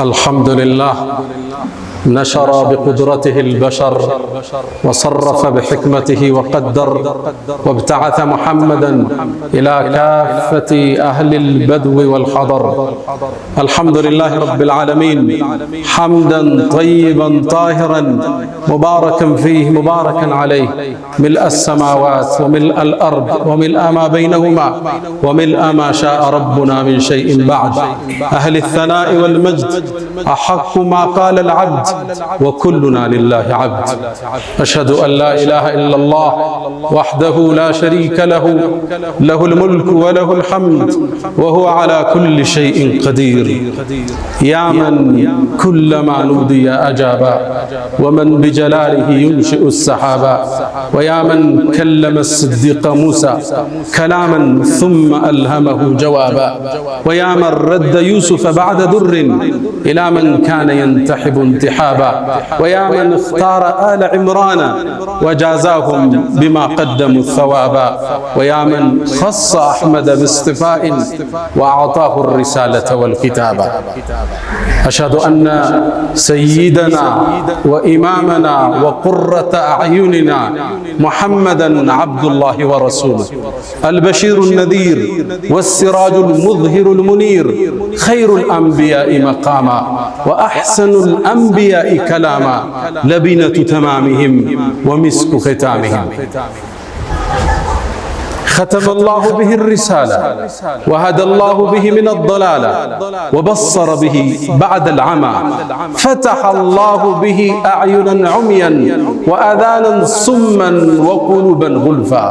الحمد لله نشر بقدرته البشر وصرف بحكمته وقدر وابتعث محمدا إلى كافة أهل البدو والحضر. الحمد لله رب العالمين حمدا طيبا طاهرا مباركا فيه مباركا عليه، ملء السماوات وملء الأرض وملء ما بينهما وملء ما شاء ربنا من شيء بعد. أهل الثناء والمجد، أحق ما قال العبد وكلنا لله عبد. أشهد أن لا إله إلا الله وحده لا شريك له، له الملك وله الحمد وهو على كل شيء قدير. يا من كلما نودي أجاب، ومن بجلاله ينشئ السحاب، ويا من كلم الصديق موسى كلاما ثم ألهمه جوابا، ويا من رد يوسف بعد در إلى من كان ينتحب انتحابا، ويا من اختار آل عمران وجازاهم بما قدموا الثوابا، ويا من خص أحمد باصطفاء وأعطاه الرسالة والكتابة. أشهد أن سيدنا وإمامنا وقرة أعيننا محمدا عبد الله ورسوله، البشير النذير والسراج المظهر المنير، خير الأنبياء مقاما وأحسن الأنبياء كلاما، لبنة تمامهم ومسك ختامهم. ختم الله به الرسالة، وهدى الله به من الضلالة، وبصر به بعد العمى، فتح الله به أعينا عميا وآذانا صما وقلوبا غلفا.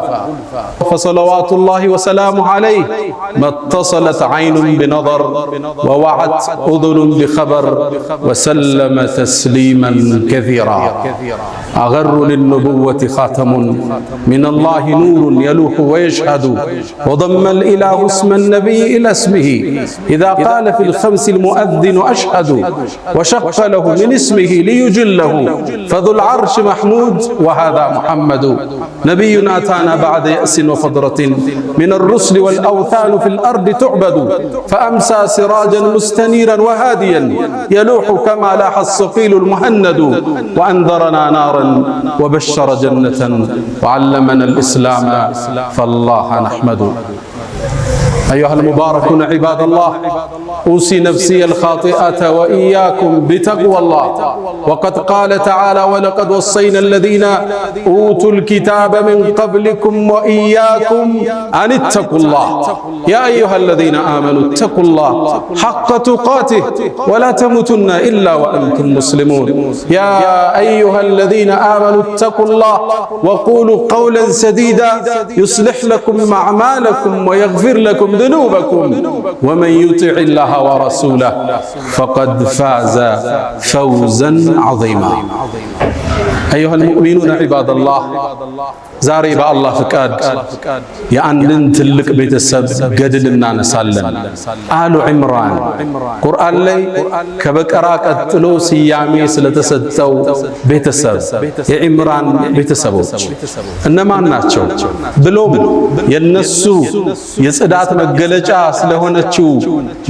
فصلوات الله وسلامه عليه ما اتصلت عين بنظر ووعت أذن بخبر، وسلم تسليما كثيرا. أغر للنبوة خاتم من الله، نور يلوح ويشهد، وضم الإله اسم النبي إلى اسمه إذا قال في الخمس المؤذن أشهد، وشق له من اسمه ليجله، فذو العرش محمود وهذا محمد. نبي أتانا بعد يأس وفترة من الرسل والأوثان في الأرض تعبد، فأمسى سراجا مستنيرا وهاديا يلوح كما لاح الصقيل المهند، وأنذرنا نارا وبشر جنة وعلمنا الإسلام، فالله نحمد. أيها المباركون عباد الله، أوصي نفسي الخاطئة وإياكم بتقوى الله. وقد قال تعالى: ولقد وصينا الذين أوتوا الكتاب من قبلكم وإياكم أن اتقوا الله. يا أيها الذين آمنوا اتقوا الله حق تقاته ولا تموتن إلا وأنتم مسلمون. يا أيها الذين آمنوا اتقوا الله وقولوا قولا سديدا يصلح لكم أعمالكم ويغفر لكم ذنوبكم، ومن يطع الله ورسوله فقد فاز فوزا عظيما. أيها المؤمنون عباد الله، ዛሬ በአላህ ፍቃድ የአንድን ትልቅ ቤተሰብ ገድል እናነሳለን። አሉ ዒምራን፣ ቁርአን ላይ ከበቀራ ቀጥሎ ስያሜ ስለተሰጠው ቤተሰብ፣ የዒምራን ቤተሰቦች እነማን ናቸው? ብሎም የነሱ የጽዳት መገለጫ ስለሆነችው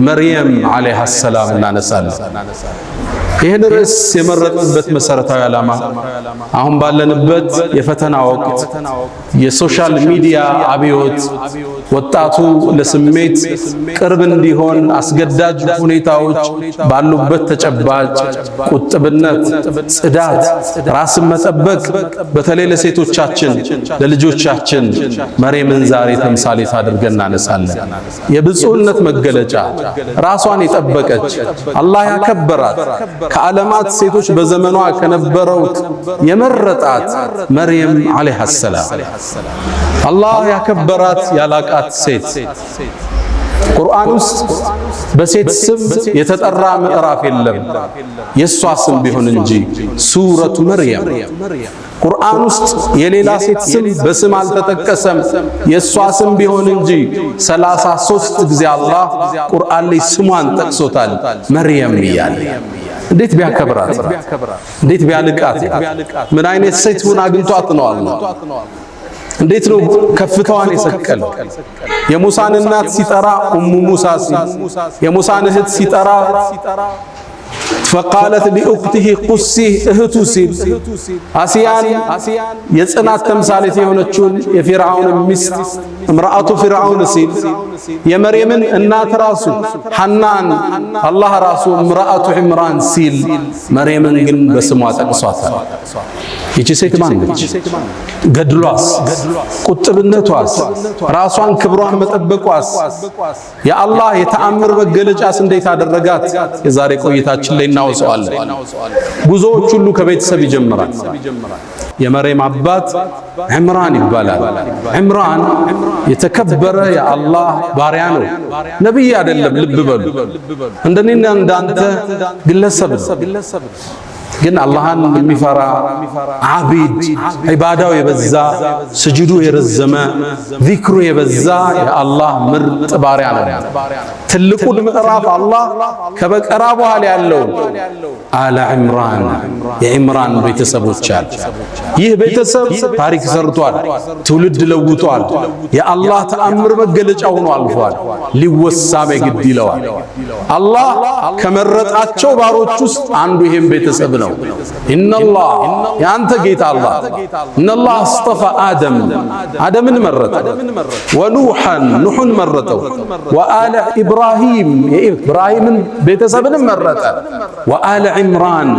መርየም ዓለይሃ ሰላም እናነሳለን። ይህን ርዕስ የመረጥንበት መሰረታዊ ዓላማ አሁን ባለንበት የፈተና ወቅት፣ የ social media አብዮት፣ ወጣቱ ለስሜት ቅርብ እንዲሆን አስገዳጅ ሁኔታዎች ባሉበት ተጨባጭ፣ ቁጥብነት፣ ጽዳት፣ ራስን መጠበቅ በተለይ ለሴቶቻችን፣ ለልጆቻችን መርየምን ዛሬ ተምሳሌት አድርገን እናነሳለን። የብፁዕነት መገለጫ፣ ራሷን የጠበቀች፣ አላህ ያከበራት፣ ከዓለማት ሴቶች በዘመኗ ከነበረውት የመረጣት መርየም ዓለይሃ ሰላም፣ አላህ ያከበራት ያላቃት ሴት። ቁርአን ውስጥ በሴት ስም የተጠራ ምዕራፍ የለም፣ የእሷ ስም ቢሆን እንጂ፣ ሱረቱ መርየም። ቁርአን ውስጥ የሌላ ሴት ስም በስም አልተጠቀሰም፣ የእሷ ስም ቢሆን እንጂ፣ 33 ጊዜ አላህ ቁርአን ላይ ስሟን ጠቅሶታል፣ መርየም እያለ። እንዴት ቢያከብራት፣ እንዴት ቢያልቃት! ምን አይነት ሴት ሆና አግኝቷት ነው አላህ? እንዴት ነው ከፍታዋን የሰቀለው? የሙሳን እናት ሲጠራ ኡሙ ሙሳ ሲል፣ የሙሳን እህት ሲጠራ فقالت لأخته قصيه እህቱ ሲል አሲያን የጽናት ተምሳሌት የሆነችውን የፊርዓውን ሚስት امرأة فرعون ሲል የመርየምን እናት ራሱ ሐናን አላህ ራሱ امرأة عمران ሲል መርየምን ግን በስሟ ጠቅሷታል። ይቺ ሴት ማን ነች? ገድሏስ፣ ቁጥብነቷስ፣ ራሷን ክብሯን መጠበቋስ፣ የአላህ የተአምር መገለጫስ እንዴት አደረጋት? የዛሬ ቆይታችን ላይ እናወሳዋለን። ጉዞዎች ሁሉ ከቤተሰብ ይጀምራል። የመርየም አባት ዕምራን ይባላል። ዕምራን የተከበረ የአላህ ባሪያ ነው። ነብይ አይደለም። ልብ በሉ። እንደኔና እንዳንተ ግለሰብ ነው። ግን አላህን የሚፈራ ዓቢድ፣ ዒባዳው የበዛ፣ ስጁዱ የረዘመ፣ ዚክሩ የበዛ የአላህ ምርጥ ባሪያ ነው። ትልቁን ምዕራፍ አላህ ከበቀራ በኋላ ያለው آل عمران የዕምራን ቤተሰቦች አሉ። ይህ ቤተሰብ ታሪክ ሰርቷል፣ ትውልድ ለውጧል፣ የአላህ ተአምር መገለጫ ሆኖ አልፏል። ሊወሳም የግድ ይለዋል። አላህ ከመረጣቸው ባሮች ውስጥ አንዱ ይሄም ቤተሰብ ነው። إن الله የአንተ ጌታ አላህ إن الله اصطفى آدم አደምን መረጠ፣ ونوحا ኑሑን መረጠው፣ وآل إبراهيم የኢብራሂምን ቤተሰብንም መረጠ፣ وآل عمران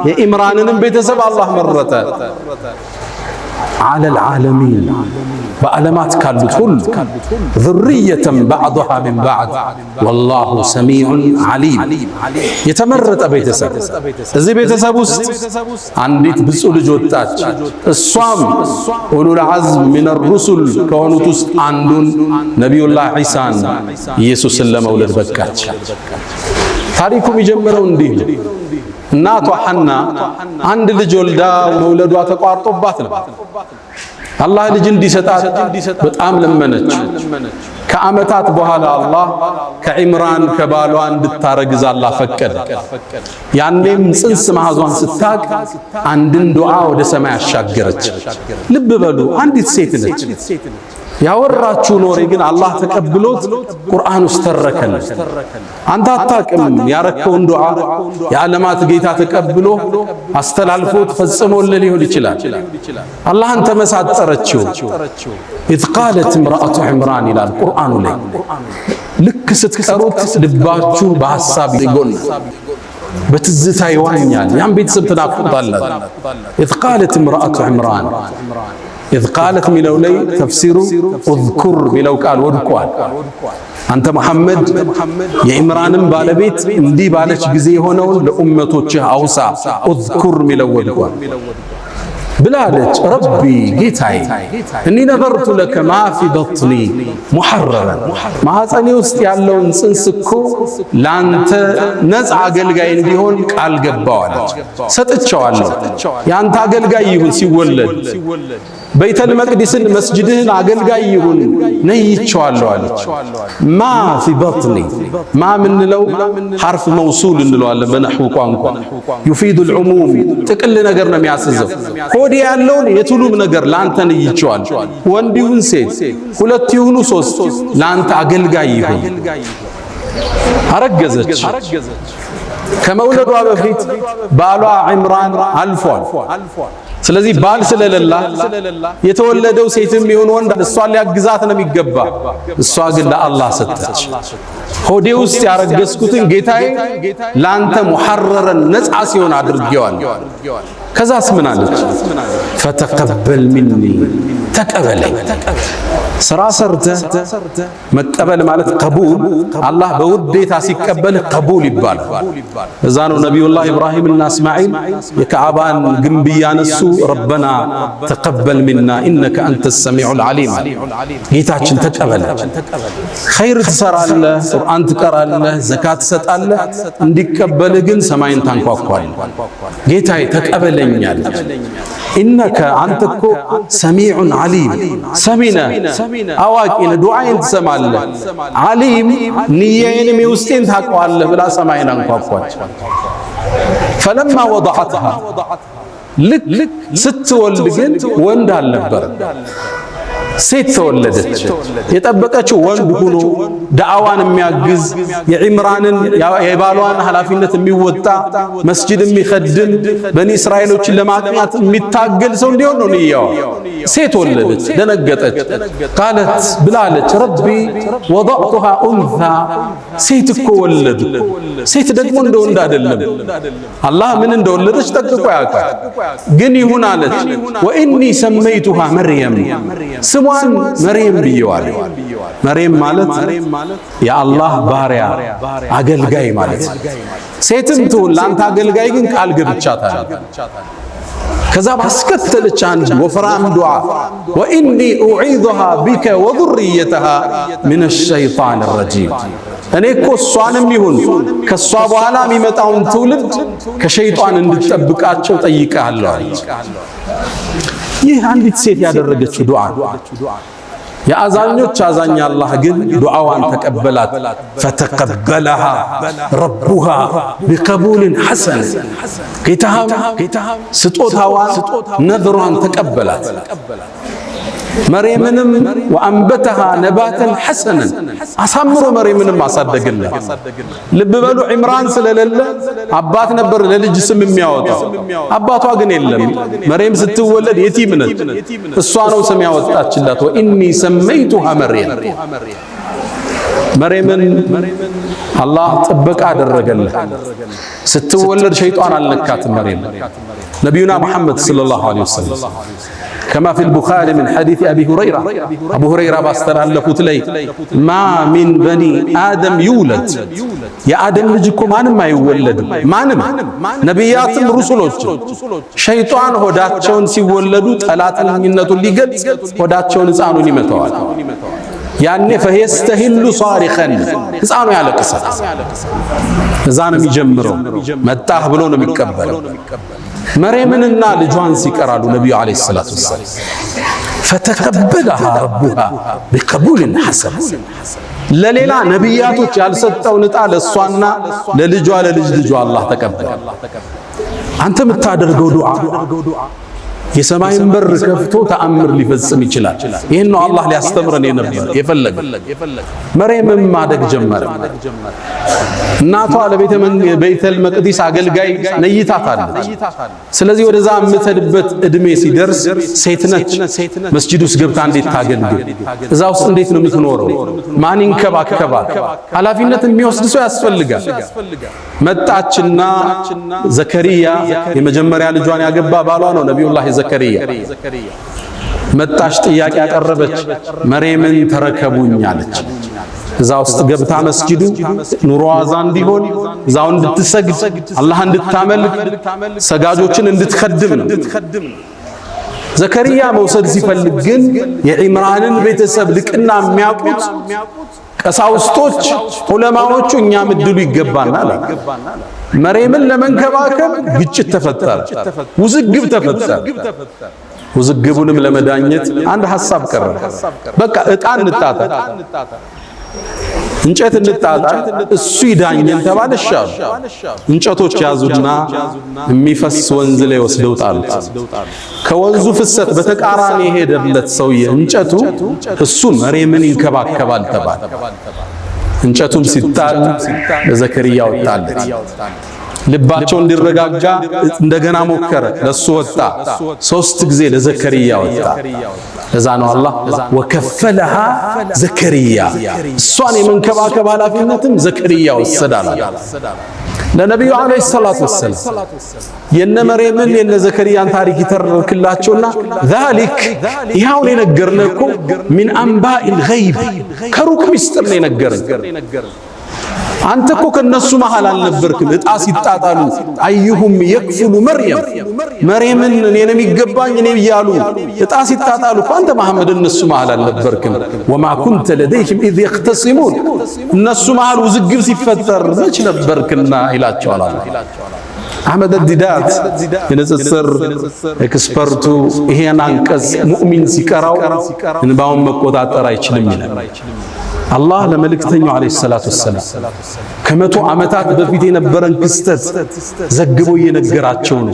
የኢምራንንም ቤተሰብ አላህ መረጠ። على العالمين በዓለማት ካሉት ሁሉ ذرية بعضها من بعض والله سميع عليم። የተመረጠ ቤተሰብ። እዚህ ቤተሰብ ውስጥ አንዲት ብፁዕ ልጅ ወጣች። እሷም أولو العزم من الرسل ከሆኑት ውስጥ አንዱን ነቢዩላህ ዒሳን ኢየሱስን ለመውለድ በቃች። ታሪኩ የሚጀምረው እንዲህ ነው። እናቷ ሐና አንድ ልጅ ወልዳ መውለዷ ተቋርጦባት ነው። አላህ ልጅ እንዲሰጣት በጣም ለመነች። ከዓመታት በኋላ አላህ ከዒምራን ከባሏ እንድታረግዝ አላህ ፈቀደ። ያኔም ጽንስ ማህዟን ስታቅ አንድን ዱዓ ወደ ሰማይ አሻገረች። ልብ በሉ፣ አንዲት ሴት ነች። ያወራችውን ወሬ ግን አላህ ተቀብሎት ቁርአን ውስጥ ተረከን። አንተ አታቅም ያረከውን ዱዓ የዓለማት ጌታ ተቀብሎ አስተላልፎት ፈጽሞልህ ሊሆን ይችላል። አላህን ተመሳጠረችው። إذ قالت امرأة عمران ይላል ቁርአኑ ላይ። ልክ ስትቀሩት ልባችሁ በሐሳብ ይጎናል፣ በትዝታ ይዋኛል። ያን ቤተሰብ ትናፍቁታላችሁ። إذ قالت امرأة عمران إذ قالت ሚለው ላይ ተፍሲሩ اذكر ሚለው ቃል ወድቋል። አንተ መሐመድ የኢምራንም ባለቤት እንዲህ ባለች ጊዜ የሆነውን ለኡመቶችህ አውሳ። اذكر ሚለው ወድቋል ብላለች። رب ጌታዬ፣ إني نذرت لك ما في بطني محررا ማኅፀኔ ውስጥ ያለውን ጽንስ እኮ ላንተ ነፃ አገልጋይ እንዲሆን ቃል ገባዋለች። ሰጥቼዋለሁ። የአንተ አገልጋይ ይሁን ሲወለድ ቤተል መቅዲስን መስጅድህን አገልጋይ ይሁን ነይቼዋለሁ አለች። ما في بطني ما ምንለው حرف موصول እንለዋለን በነሕው ቋንቋ يفيد العموم ጥቅል ነገር ነው የሚያስዘው። ሆዴ ያለውን የቱሉም ነገር ላንተ ነይቼዋለሁ። ወንድ ይሁን ሴት፣ ሁለት ይሁኑ ሶስት፣ ላንተ አገልጋይ ይሁን። አረገዘች። ከመውለዷ በፊት ባሏ ዕምራን አልፏል። ስለዚህ ባል ስለሌላ የተወለደው ሴትም ይሁን ወንድ እሷን ሊያግዛት ነው የሚገባ። እሷ ግን ለአላህ ሰጠች። ሆዴ ውስጥ ያረገዝኩትን ጌታዬ ላንተ محررا ነፃ ሲሆን አድርጌዋል። ከዛስ ምን አለች? فتقبل مني ተቀበለኝ። ስራ ሰርተህ መቀበል ማለት قبول፣ አላህ በውዴታ ሲቀበልህ قبول ይባላል። እዛ ነው ነቢዩላህ ኢብራሂምና እስማዒል የከዓባን ግንብ እያነሱ ربنا تقبل منا إنك أنت السميع العليم፣ ጌታችን ተቀበለ። ኸይር ትሰራለህ፣ ቁርአን ትቀራለህ፣ ዘካ ትሰጣለህ፣ እንዲቀበልህ ግን ሰማይን ታንኳኳለህ። ጌታዬ ተቀበለኛል። إنك አንተ እኮ سميع عليم ሰሚ ነህ፣ አዋቂ ነህ፣ ዱዓዬን ትሰማለህ፣ عليم ንያዬንም የውስጤን ታውቀዋለህ ብላ ሰማይን አንኳኳች። فلما وضعتها ልክ ስትወልድ ግን ወንድ አልነበረም። ሴት ተወለደች። የጠበቀችው ወንድ ሆኖ ዳዕዋን የሚያግዝ የዒምራንን የባሏን ኃላፊነት የሚወጣ መስጂድ የሚኸድም በኒ እስራኤሎችን ለማቅናት የሚታገል ሰው እንዲሆን ነው ንያዋ። ሴት ወለደች፣ ደነገጠች። قالت ብላለች፣ رب وضعتها أنثى፣ ሴት እኮ ወለዱ። ሴት ደግሞ እንደ ወንድ አይደለም። አላህ ምን እንደወለደች ጠንቅቆ ያውቃል። ግን ይሁን አለች። وإني سميتها مريم፣ ስሟን መርየም ብየዋለሁ። መርየም ማለት የአላህ ባሪያ አገልጋይ ማለት። ሴትም ትሁን ለአንተ አገልጋይ ግን ቃል ገብቻታለሁ። ከዛ ባስከተለች አንድ ወፍራም ዱዓ وإني أعيذها بك وذريتها من الشيطان الرجيم። እኔ እኮ እሷንም ይሁን ከእሷ በኋላ የሚመጣውን ትውልድ ከሸይጣን እንድትጠብቃቸው ጠይቄሃለሁ አለች። ይህ አንዲት ሴት ያደረገችው ዱዓ። የአዛኞች አዛኝ አላህ ግን ዱዓዋን ተቀበላት። فتقبلها ربها بقبول حسن፣ ጌታህም ስጦታዋን ነድሯን ተቀበላት። መርየምንም وأنبتها نباتا حسنا አሳምሮ መርየምንም አሳደግላት። ልብ በሉ ዒምራን ስለሌለ አባት ነበር ለልጅ ስም የሚያወጣው፣ አባቷ ግን የለም። መርየም ስትወለድ የቲም ነች። እሷ ነው ስም ያወጣችላት። وإني سميتها مريم። መርየምን አላህ ጥበቃ አደረገለት። ስትወለድ ሸይጣን አልነካትም። መርየም ነቢዩና ሙሐመድ صلى الله عليه وسلم كما في البخاري من حديث أبي هريرة፣ አቡ ሁረይራ ባስተላለፉት ላይ ما من بني آدم يولد፣ የአደም ልጅ እኮ ማንም አይወለድም። ማንም ነቢያትም ሩሱሎች ሸይጣን ሆዳቸውን ሲወለዱ ጠላትነቱን ሊገልጽ ሆዳቸውን ሕፃኑን ይመተዋል። ያኔ فيستهل صارخا ሕፃኑ ያለቅሳል። እዛ ነው የሚጀምረው። መጣህ ብሎ ነው የሚቀበለው። መርየምንና ልጇን ሲቀራሉ ነቢዩ عليه الصلاة والسلام فتقبلها ربها بقبول حسن፣ ለሌላ ነቢያቶች ያልሰጠውን ዕጣ ለእሷና ለልጇ ለልጅ ልጇ አላህ ተቀበለ። አንተ የምታደርገው ዱዓ የሰማይን በር ከፍቶ ተአምር ሊፈጽም ይችላል። ይህን ነው አላህ ሊያስተምረን የነበረ የፈለገ። መርየምም ማደግ ጀመረ። እናቷ ለቤተል መቅዲስ አገልጋይ ነይታታለች። ስለዚህ ወደዛ የምትሄድበት እድሜ ሲደርስ ሴት ነች። መስጂድ ውስጥ ገብታ እንዴት ታገልግል? እዛ ውስጥ እንዴት ነው የምትኖረው? ማን ይንከባከባል? ኃላፊነት የሚወስድ ሰው ያስፈልጋል። መጣችና ዘከሪያ የመጀመሪያ ልጇን ያገባ ባሏ ነው ነቢዩላህ ዘከሪያ። መጣች፣ ጥያቄ ያቀረበች፣ መርየምን ተረከቡኝ አለች። እዛ ውስጥ ገብታ መስጂዱ ኑሮዋ እዛ እንዲሆን እዛው እንድትሰግድ አላህ እንድታመልክ ሰጋጆችን እንድትከድም ነው። ዘከሪያ መውሰድ ሲፈልግ ግን የዒምራንን ቤተሰብ ልቅና የሚያውቁት ቀሳውስቶች፣ ዑለማዎቹ እኛም እድሉ ይገባናል። መርየምን ለመንከባከብ ግጭት ተፈጠረ፣ ውዝግብ ተፈጠረ። ውዝግቡንም ለመዳኘት አንድ ሐሳብ ቀረበ። በቃ ዕጣ እንጣጣል፣ እንጨት እንጣጣል፣ እሱ ይዳኘን ተባለ። እሺ አሉ። እንጨቶች ያዙና የሚፈስ ወንዝ ላይ ወስደው ጣሉት። ከወንዙ ፍሰት በተቃራኒ የሄደለት ሰውዬ እንጨቱ እሱ መርየምን ይንከባከባል ተባለ። እንጨቱም ሲጣል ለዘከሪያ ወጣለት። ልባቸው እንዲረጋጋ እንደገና ሞከረ፣ ለሱ ወጣ። ሶስት ጊዜ ለዘከሪያ ወጣ። ለዛ ነው አላህ ወከፈለሃ ዘከሪያ፣ እሷን የመንከባከብ ኃላፊነትም ዘከሪያ ወሰዳል። ለነቢዩ ዓለይሂ ሰላቱ ወሰላም የነ መርየምን የነ ዘከሪያን ታሪክ ይተርክላቸውና ዛሊክ ይኸውን የነገርንህ እኮ ሚን አንባኢል ገይብ ከሩቅ ሚስጥር ነው የነገርን። አንተ እኮ ከነሱ መሃል አልነበርክም። ዕጣ ሲጣጣሉ أيهم يكفل مريم መርየምን እኔ ነው የሚገባኝ እኔ እያሉ ዕጣ ሲጣጣሉ እኮ አንተ መሐመድ እነሱ መሃል አልነበርክም። وما كنت لديهم إذ يختصمون እነሱ መሃል ውዝግብ ሲፈጠር መች ነበርክና ይላቸዋል። አህመድ ዲዳት የንጽጽር expert ኡ ይሄን አንቀጽ ሙእሚን ሲቀራው እንባውን መቆጣጠር አይችልም ይላል። አላህ ለመልእክተኛው عليه الصلاة والسلام ከ100 ዓመታት በፊት የነበረን ክስተት ዘግቦ እየነገራቸው ነው።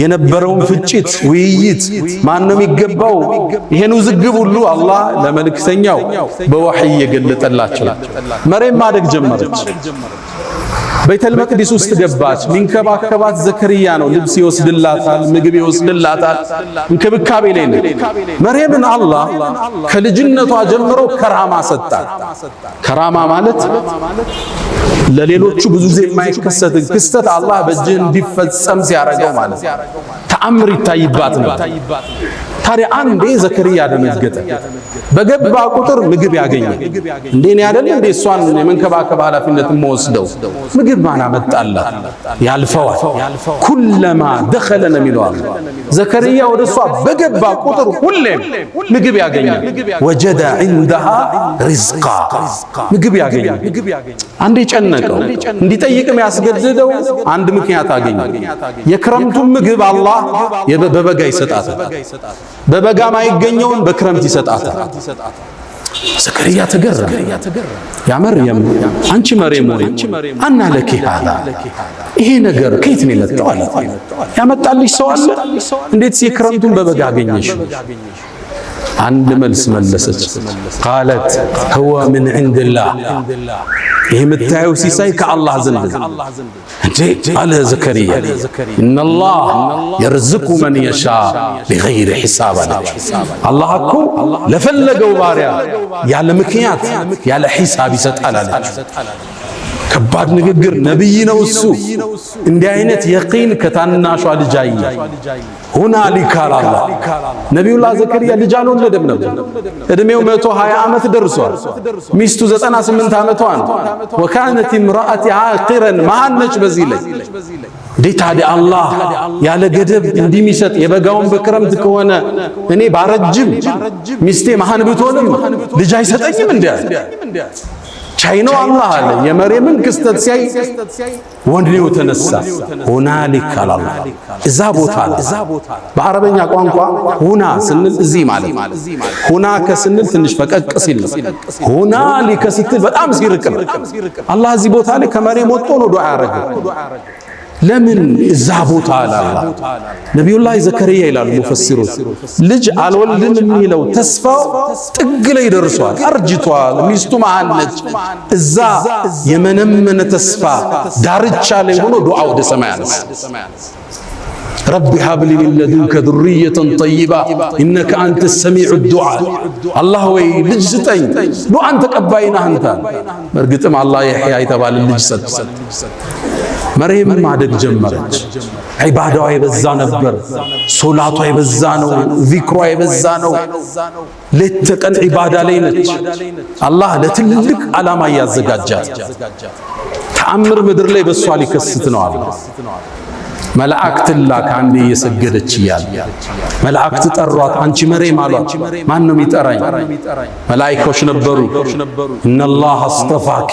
የነበረውን ፍጭት፣ ውይይት፣ ማን ነው የሚገባው? ይሄን ውዝግብ ሁሉ አላህ ለመልእክተኛው በወሕይ እየገለጠላቸው። መርየም ማደግ ጀመረች። ቤተል መቅዲስ ውስጥ ገባች። ሚንከባከባት ዘከርያ ነው። ልብስ ይወስድላታል፣ ምግብ ይወስድላታል። እንክብካቤ ላይ ነው። መርየምን አላህ ከልጅነቷ ጀምሮ ከራማ ሰጣት። ከራማ ማለት ለሌሎቹ ብዙ ጊዜ የማይከሰትን ክስተት አላህ በእጅህ እንዲፈጸም ሲያደርገው ማለት ነው። ተአምር ይታይባት ነበር። ታዲያ አንዴ ዘከርያ ደነገጠ። በገባ ቁጥር ምግብ ያገኛል። እንዴ እኔ አይደል እንዴ እሷን የመንከባከብ ኃላፊነት የምወስደው? ምግብ ማን አመጣላት? ያልፈዋል። كلما دخل ነው የሚለው አለ። ዘከርያ ወደ እሷ በገባ ቁጥር ሁሌም ምግብ ያገኛል። وجد عندها رزقا፣ ምግብ ያገኛል። አንዴ ጨነቀው። እንዲጠይቅም ያስገድደው አንድ ምክንያት አገኘ። የክረምቱን ምግብ አላህ በበጋ ይሰጣታል። በበጋ ማይገኘውን በክረምት ይሰጣታል። ዘከርያ ተገረመ። يا مريم፣ አንቺ መርየም ሆይ፣ أنى لك هذا፣ ይሄ ነገር ከየት ነው የመጣው? አለ። ያመጣልሽ ሰው አለ? እንዴት የክረምቱን በበጋ አገኘሽ? አንድ መልስ መለሰች። قالت هو من عند الله፣ ይህ የምታየው ሲሳይ ከአላህ ዘንድ ነው። እንዴ አለ ዘከርያ፣ إن الله يرزق من يشاء بغير حساب አለች። አላህ እኮ ለፈለገው ባሪያ ያለ ምክንያት ያለ ሒሳብ ይሰጣል አለች። ከባድ ንግግር፣ ነብይ ነው እሱ። እንዲህ አይነት የቂን ከታናሿ ልጅ አየ። هنالك አለ አላህ። ነቢዩላህ ዘከርያ ልጅ አልወለደም ነበር። እድሜው 120 ዓመት ደርሷል። ሚስቱ 98 ዓመቷ ነው። وكانت امرأتي عاقرا፣ መሃን ነች። በዚህ ላይ እንዴ ታዲያ አላህ ያለ ገደብ እንዲሚሰጥ የበጋውን በክረምት ከሆነ እኔ ባረጅም ሚስቴ መሃን ብትሆንም ልጅ አይሰጠኝም? እንዴ ቻይ ነው አላህ አለ። የመርየምን ክስተት ሲያይ ወኔው ተነሳ። هنالك አለ አላህ፣ እዛ ቦታ ላይ። በአረበኛ ቋንቋ هنا ስንል እዚህ ማለት፣ هناك ስንል ትንሽ ፈቀቅ ሲል ነው። هنالك ስትል በጣም ሲርቅ ነው። አላህ እዚህ ቦታ ላይ ከመርየም ወጥቶ ነው ዱዓ ያደረገው። ለምን እዛ ቦታ አለ አላህ? ነቢዩላህ ዘከርያ ይላሉ ሙፈሲሮች፣ ልጅ አልወልድም የሚለው ተስፋው ጥግ ላይ ደርሷል። አርጅቷል። ሚስቱ መሃን ነች። እዛ የመነመነ ተስፋ ዳርቻ ላይ ሆኖ ዱዓ ወደ ሰማይ አነሳ። رب هب لي من لدنك ذرية طيبة إنك أنت سميع الدعاء። አላህ ወይ ልጅ ስጠኝ፣ ዱዓን ተቀባይ ነህ አንተ። በእርግጥም አላህ የሕያ የተባለ ልጅ ሰጥ። መርየም ማደግ ጀመረች። ዒባዳዋ የበዛ ነበር። ሶላቷ የበዛ ነው። ዚክሯ የበዛ ነው። ሌት ተቀን ዒባዳ ላይ ነች። አላህ ለትልቅ ዓላማ እያዘጋጃት ተአምር ምድር ላይ በእሷ ሊከስት ነው አለ። መላእክትን ላከ። አንዴ እየሰገደች እያለ መላእክት ጠሯት። አንቺ መርየም አሏት። ማን ነው የሚጠራኝ? መላኢካዎች ነበሩ። إن الله اصطفاك፣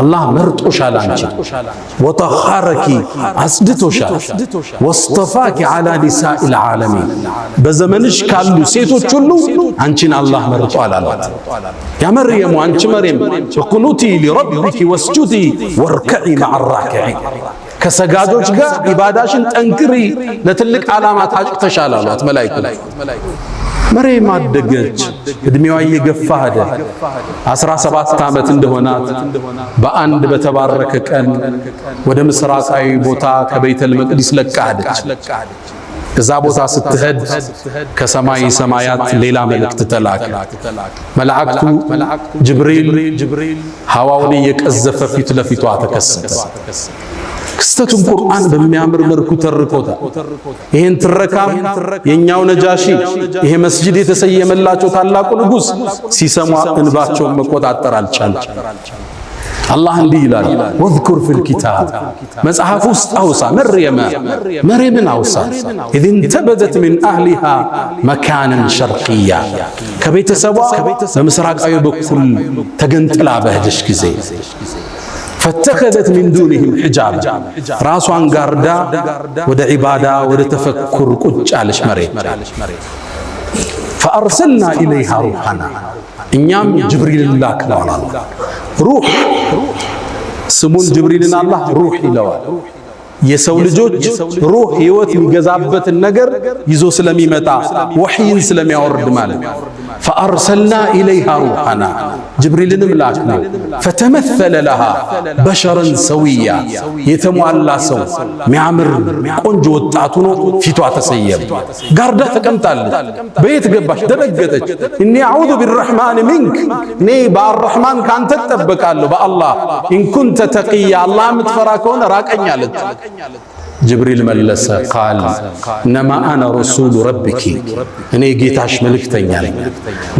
አላህ መርጦሻል አንቺ፣ وطهرك፣ አጽድቶሻል፣ واصطفاك على نساء العالمين፣ በዘመንሽ ካሉ ሴቶች ሁሉ አንቺን አላህ መርጧል አሏት። يا مريم፣ አንቺ መርየም፣ اقنتي لربك واسجدي واركعي مع الراكعين፣ ከሰጋጆች ጋር ኢባዳሽን ጠንክሪ፣ ለትልቅ ዓላማ ታጭተሻል አሏት መላኢኩ። መርየም አደገች፣ እድሜዋ እየገፋ ሄደ። 17 ዓመት እንደሆናት በአንድ በተባረከ ቀን ወደ ምስራቃዊ ቦታ ከቤተል መቅዲስ ለቃ ሄደች። እዛ ቦታ ስትሄድ ከሰማይ ሰማያት ሌላ መልእክት ተላከ። መላእክቱ ጅብሪል ሐዋውን እየቀዘፈ ፊት ለፊቷ ተከሰተ። ክስተቱን ቁርአን በሚያምር መልኩ ተርኮታል። ይሄን ትረካም የኛው ነጃሺ፣ ይሄ መስጂድ የተሰየመላቸው ታላቁ ንጉስ ሲሰሙ እንባቸውን መቆጣጠር አልቻለም። አላህ እንዲህ ይላል፣ واذكر في الكتاب፣ መጽሐፍ ውስጥ አውሳ፣ مريم፣ መርየምን አውሳ፣ إذ انتبذت من أهلها مكانا شرقيا፣ ከቤተሰቧ በምስራቃዊ በኩል ተገንጥላ በሄደች ጊዜ፣ فاتخذت من دونهم حجابا፣ ራሷን ጋርዳ ወደ ዒባዳ ወደ ተፈኩር ቁጭ አለች መሬት። فأرسلنا إليها روحنا እኛም ጅብሪልን ላክነው አለ። ሩህ ስሙን ጅብሪልን አላህ ሩህ ይለዋል። የሰው ልጆች ሩህ ህይወት የሚገዛበትን ነገር ይዞ ስለሚመጣ ወሕይን ስለሚያወርድ ማለት ነው። فأرسلنا إليها روحنا ጅብሪልንም ላክነው። فتمثل لها بشرا سويا የተሟላ ሰው ሚያምር ቆንጆ ወጣት ሆኖ ፊቷ ተሰየመ። ጋርዳ ተቀምጣለች። በየት ገባሽ? ደነገጠች። إني أعوذ بالرحمن منك እኔ በአረሕማን ካንተ እጠበቃለሁ በአላህ إن كنت تقيا አላህ የምትፈራ ከሆነ ራቀኝ አለች። ጅብሪል መለሰ قال إنما أنا رسول ربك እኔ ጌታሽ መልእክተኛ ነኝ።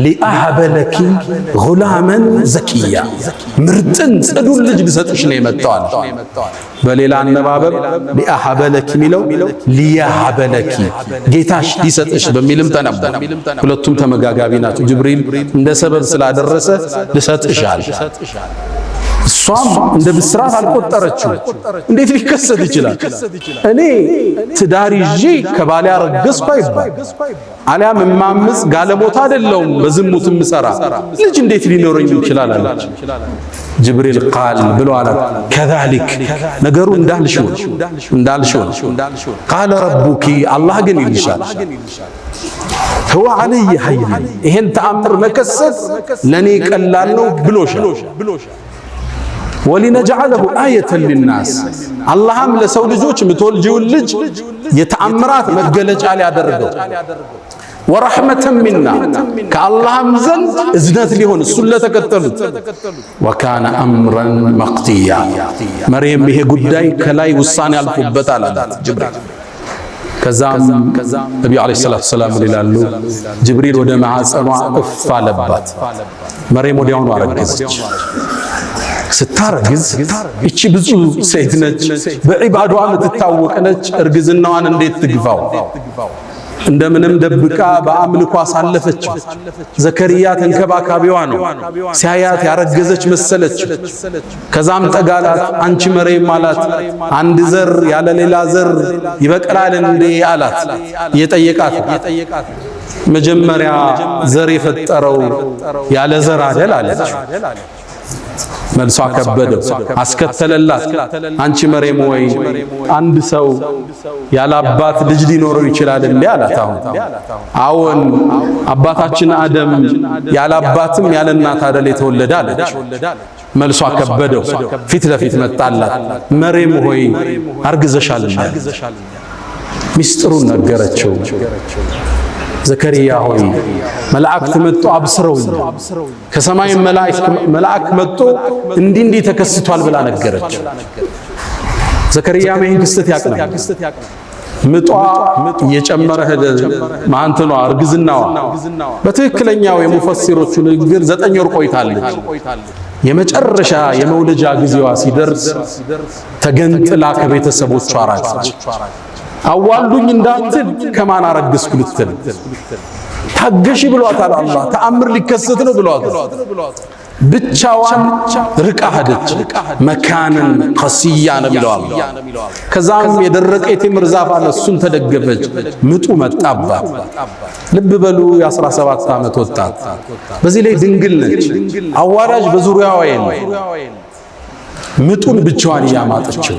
لأهب لك غلاما زكيا ምርጥን ጽዱን ልጅ ልሰጥሽ ነው የመጣው። በሌላ አነባበብ لأهب لك የሚለው ليهب لك ጌታሽ ሊሰጥሽ በሚልም ተነቧል። ሁለቱም ተመጋጋቢ ናቸው። ጅብሪል እንደ ሰበብ ስላደረሰ ልሰጥሽ አለ። እሷም እንደ ብስራት አልቆጠረችው። እንዴት ሊከሰት ይችላል? እኔ ትዳር ይዤ ከባሌ አረገዝኩ አይባል፣ አሊያም እማምፅ ጋለሞታ አይደለሁም በዝሙት ምሰራ ልጅ እንዴት ሊኖረኝ ይችላል አለች። ጅብሪል قال ብሎ አላት፣ كذلك ነገሩ እንዳልሽው እንዳልሽው قال ربك አላህ ግን ይልሻል هو علي هين ይሄን ተአምር መከሰት ለኔ ቀላል ነው ብሎሻል። ولنجعله آية للناس አላህም ለሰው ልጆች ምትወልጂውን ልጅ የተአምራት መገለጫ ሊያደርገው ورحمة منا ከአላህም ዘንድ እዝነት ሊሆን እሱን ለተከተሉት وكان أمرا مقضيا መርየም ይሄ ጉዳይ ከላይ ውሳኔ አልፎበታል አላት ጅብሪል። ከዛም ነቢዩ عليه الصلاة والسلام ይላሉ ጅብሪል ወደ ማዕፀኗ እፍ አለባት። መርየም ወዲያውኑ አረገዘች። ስታረግዝ እቺ ብዙ ሴት ነች፣ በዒባዷ የምትታወቅ ነች። እርግዝናዋን እንዴት ትግፋው? እንደምንም ደብቃ በአምልኮ አሳለፈችው። ዘከርያ ተንከባካቢዋ ነው። ሲያያት ያረገዘች መሰለች። ከዛም ጠጋላት። አንቺ መርየም አላት፣ አንድ ዘር ያለ ሌላ ዘር ይበቅላል እንዴ አላት። እየጠየቃት መጀመሪያ ዘር የፈጠረው ያለ ዘር አደል አለች። መልሷ ከበደው፣ አስከተለላት። አንቺ መርየም ወይ አንድ ሰው ያለ አባት ልጅ ሊኖረው ይችላል እንዴ አላት። አሁን አዎን አባታችን አደም ያለ አባትም ያለ እናት አደል የተወለደ አለች። መልሷ ከበደው፣ ፊት ለፊት መጣላት። መርየም ሆይ አርግዘሻል። ሚስጥሩን ነገረችው። ዘከርያ ሆይ መላእክት መጥቶ አብስረውኛል፣ ከሰማይ መልአክ መጥቶ እንዲህ እንዲህ ተከስቷል ብላ ነገረችው። ዘከርያም ይህን ክስተት ያውቅ ነበር። ምጧ እየጨመረ ሄደ። ማንትኗ እርግዝናዋ በትክክለኛው የሙፈሲሮቹ ንግግር 9 ወር ቆይታለች። የመጨረሻ የመውለጃ ጊዜዋ ሲደርስ ተገንጥላ ከቤተሰቦቿ ራቀች። አዋልዱኝ እንዳትል ከማን አረግዝኩ ልትል ታገሺ ብሏታል። አላህ ተአምር ሊከሰት ነው ብሏታል። ብቻዋን ርቃ ሄደች። مكانا قصيا ነው የሚለው። ከዛም የደረቀ የቴምር ዛፍ አለ፣ እሱን ተደገፈች። ምጡ መጣባት። ልብ በሉ የ17 ዓመት ወጣት በዚህ ላይ ድንግል ነች። አዋላጅ በዙሪያዋ የለም። ምጡን ብቻዋን እያማጠችው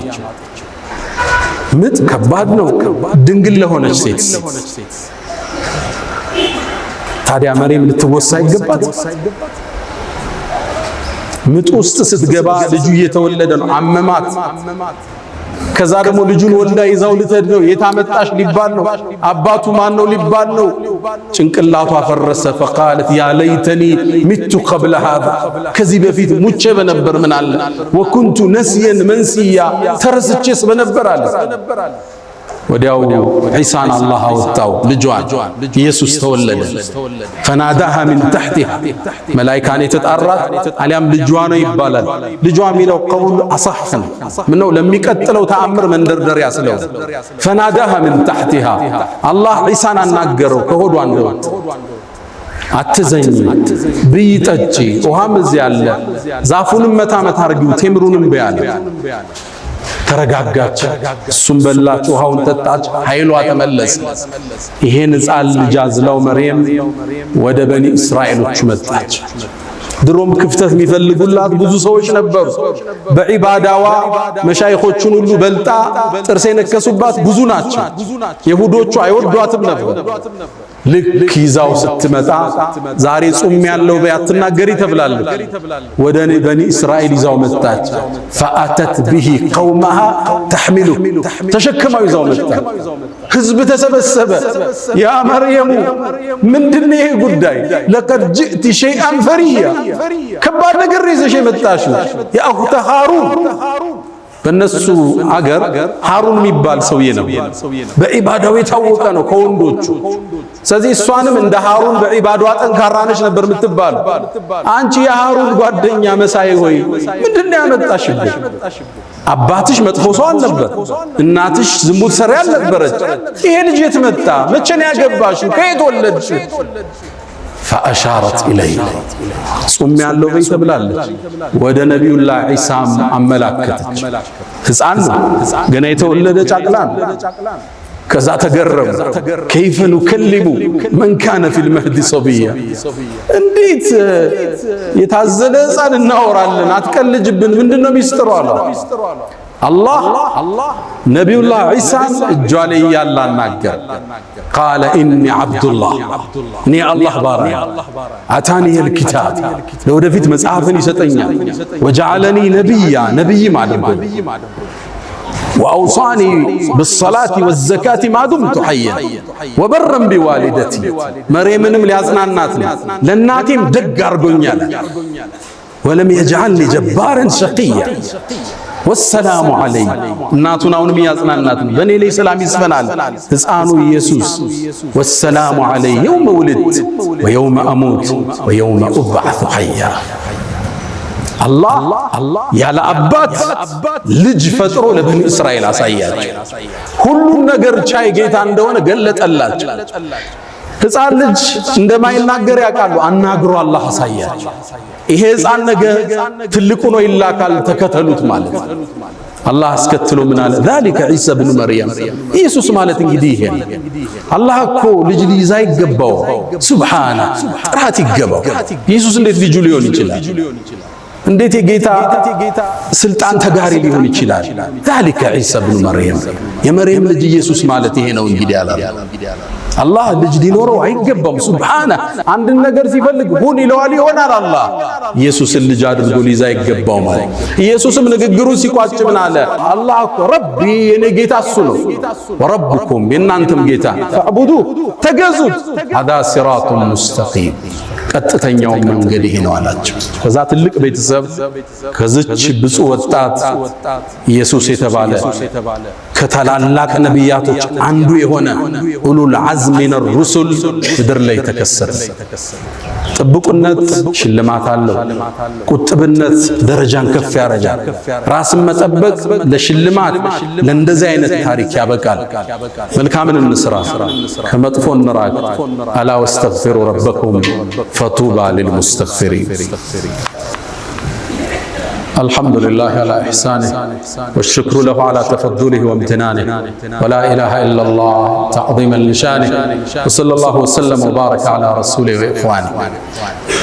ምጥ ከባድ ነው፣ ድንግል ለሆነች ሴት። ታዲያ መርየም ልትወሳ ይገባት? ምጥ ውስጥ ስትገባ ልጁ እየተወለደ ነው፣ አመማት። ከዛ ደግሞ ልጁን ወልዳ ይዛው ልትሄድ ነው። የታመጣሽ ሊባል ነው። አባቱ ማን ነው ሊባል ነው። ጭንቅላቷ ፈረሰ። فقالت يا ليتني مت قبل هذا ከዚህ በፊት ሙቼ በነበር ምን አለ፣ وكنت نسيا منسيا ተረስቼስ በነበር አለ። ወዲያው ዒሳን አላህ አወጣው፣ ልጇን ኢየሱስ ተወለደ። فناداها من تحتها መላኢካን የተጣራት አሊያም ልጇ ነው ይባላል። ልጇ የሚለው قول أصح ነው። ምነው ለሚቀጥለው ተአምር መንደርደሪያ ስለሆነ فناداها من تحتها አላህ ዒሳን አናገረው ከሆዷ እንደወጣ አትዘኝ፣ ብይ፣ ጠጪ፣ ውሃም እዚህ አለ፣ ዛፉንም መታ መታ አርጊው፣ ቴምሩንም በይ አለ። ተረጋጋች። እሱም በላች፣ ውሃውን ጠጣች፣ ኃይሏ ተመለሰ። ይሄን ሕፃን ልጅ አዝላው መርየም ወደ በኒ እስራኤሎች መጣች። ድሮም ክፍተት የሚፈልጉላት ብዙ ሰዎች ነበሩ። በዒባዳዋ መሻይኾቹን ሁሉ በልጣ ጥርስ የነከሱባት ብዙ ናቸው። የሁዶቹ አይወዷትም ነበር። ልክ ይዛው ስትመጣ ዛሬ ጹም ያለው በይ አትናገሪ ተብላለች። ወደ በኒ እስራኤል ይዛው መጣች። فأتت به قومها تحمله ተሸክማው ይዛው መጣች። ህዝብ ተሰበሰበ። يا مريم ምንድን ይሄ ጉዳይ? لقد جئت شيئا فريا ከባድ ነገር ይዘሽ የመጣሽው يا أخت هارون። በእነሱ አገር ሃሩን የሚባል ሰውዬ ነበር። በዒባዳው የታወቀ ነው ከወንዶቹ። ስለዚህ እሷንም እንደ ሃሩን በዒባዳዋ ጠንካራ ነች ነበር የምትባለው። አንቺ የሃሩን ጓደኛ መሳይ ሆይ ምንድን ነው ያመጣሽብን? አባትሽ መጥፎ ሰው አልነበር፣ እናትሽ ዝሙት ሰሪ አልነበረች። ይሄ ልጅ የት መጣ? መቼ ነው ያገባሽው? ከየት ወለድሽ? فأشارت إليه ጹም ያለው በይ ተብላለች። ወደ ነቢዩላህ ዒሳም አመላከተች። ሕፃን ነው ገና የተወለደ ጨቅላ ነው። ከዛ ተገረሙ። كيف نكلم من كان في المهد صبيا፣ እንዴት የታዘለ ሕፃን እናወራለን? አትቀልጅብን፣ ምንድነው ሚስጥሩ አሏት። አላህ ነቢዩላህ ዒሳን እጇ ላይ እያለ አናገር። قال إني عبد الله እኔ አላህ ባሪያ፣ آتاني الكتاب ለወደፊት መጽሐፍን ይሰጠኛል፣ وجعلني نبيا ነቢይም አድርጎኝ፣ وأوصاني بالصلاة والزكاة ما دمت حيا وبرا بوالدتي መርየምንም ሊያጽናናት ነው፣ ለእናቴም ደግ አድርጎኛል፣ ولم يجعلني جبارا شقيا والسلام علي እናቱን አሁንም እያጽናናት ነው። በእኔ ላይ ሰላም ይስፈናል ሕፃኑ ኢየሱስ። والسلام علي يوم ولدت ويوم أموت ويوم أبعث حيا። አላህ ያለ አባት ልጅ ፈጥሮ ለበኒ እስራኤል አሳያቸው። ሁሉን ነገር ቻይ ጌታ እንደሆነ ገለጠላቸው። ሕፃን ልጅ እንደማይናገር ያውቃሉ። አናግሮ አላህ አሳያቸው። ይሄ ሕፃን ነገ ትልቁ ነው ይላካል፣ ተከተሉት ማለት አላህ አስከትሎ ምን አለ? ذلك عيسى بن مريم ኢየሱስ ማለት እንግዲህ ይሄ ነው። አላህ እኮ ልጅ ሊይዝ አይገባው፣ سبحانه ጥራት ይገባው። ኢየሱስ እንዴት ልጁ ሊሆን ይችላል? እንዴት የጌታ ስልጣን ተጋሪ ሊሆን ይችላል? ذلك عيسى بن مريم የመርየም ልጅ ኢየሱስ ማለት ይሄ ነው እንግዲህ አላ አላህ ልጅ ሊኖረው አይገባም። سبحانه አንድን ነገር ሲፈልግ ሁን ይለዋል ይሆናል። አላህ ኢየሱስን ልጅ አድርጎ ሊይዝ አይገባው ማለት። ኢየሱስም ንግግሩን ሲቋጭ ምን አለ? አላህ እኮ ربي የኔ ጌታ እሱ ነው፣ وربكم የእናንተም ጌታ فاعبدوه ተገዙት፣ هذا صراط مستقيم ቀጥተኛው መንገድ ይሄ ነው አላቸው። ከዛ ትልቅ ቤተሰብ ከዚች ብፁዕ ወጣት ኢየሱስ የተባለ ከታላላቅ ነቢያቶች አንዱ የሆነ أولو العزم من الرسل ምድር ላይ ተከሰተ። ጥብቁነት ሽልማት አለው። ቁጥብነት ደረጃን ከፍ ያረጃል። ራስን መጠበቅ ለሽልማት ለእንደዚህ አይነት ታሪክ ያበቃል። መልካምን እንስራ፣ ከመጥፎ እንራቅ። ألا واستغفروا ربكم فطوبى للمستغفرين። الحمد لله على إحسانه والشكر له على تفضله وامتنانه ولا إله إلا الله تعظيما لشانه وصلى الله وسلم وبارك على رسوله وإخوانه።